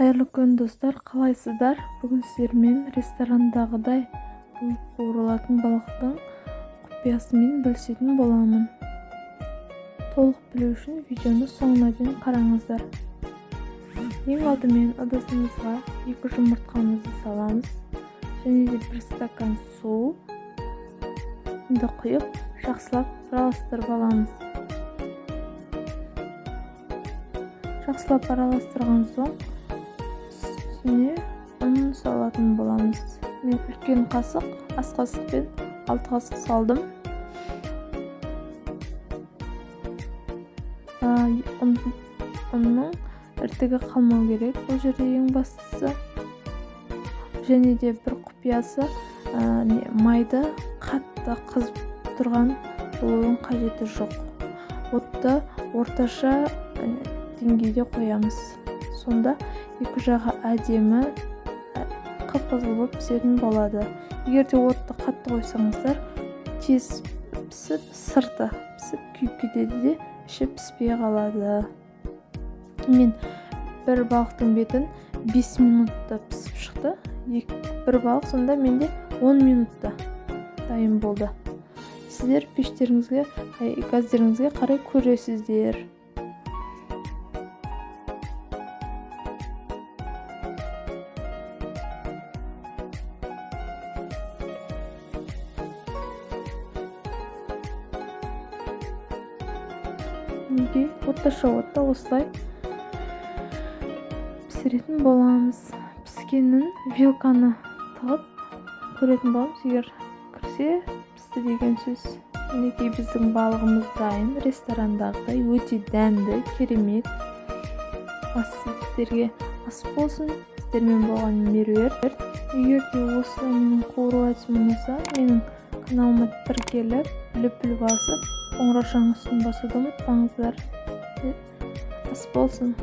Қайырлы күн, достар, қалайсыздар? Бүгін сіздермен ресторандағыдай болып қуырылатын балықтың құпиясымен бөлісетін боламын. Толық білу үшін видеоны соңына дейін қараңыздар. Ең алдымен ыдысымызға 2 жұмыртқамызды саламыз және де 1 стакан су құйып, жақсылап араластырып аламыз. Жақсылап араластырған соң үстіне ұн салатын боламыз. Мен үлкен қасық, ас қасықпен 6 қасық салдым. Ұнның іртігі қалмау керек бұл жерде ең бастысы. Және де бір құпиясы, майды қатты қызып тұрған болуының қажеті жоқ. Отты орташа деңгейде қоямыз. Сонда екі жағы әдемі қып-қызыл болып пісетін болады. Егер де отты қатты қойсаңыздар, тез пісіп, сырты пісіп күйіп кетеді де, іші піспей қалады. Мен бір балықтың бетін 5 минутта пісіп шықты. Бір балық сонда менде 10 минутта дайын болды. Сіздер пештеріңізге, газдеріңізге қарай көресіздер. Неге орташа отта осылай пісіретін боламыз. Піскенін вилканы тығып көретін боламыз. Егер кірсе, пісті деген сөз. Мінекей, біздің балығымыз дайын. Ресторандағыдай өте дәмді, керемет. Ас сіздерге ас болсын. Сіздермен болған Меруерт. Егер де осылай менің қуыру әдісім ұнаса, менің каналыма тіркеліп, лүпіл басып, қоңыраушаның үстін басуды ұмытпаңыздар. Ас болсын.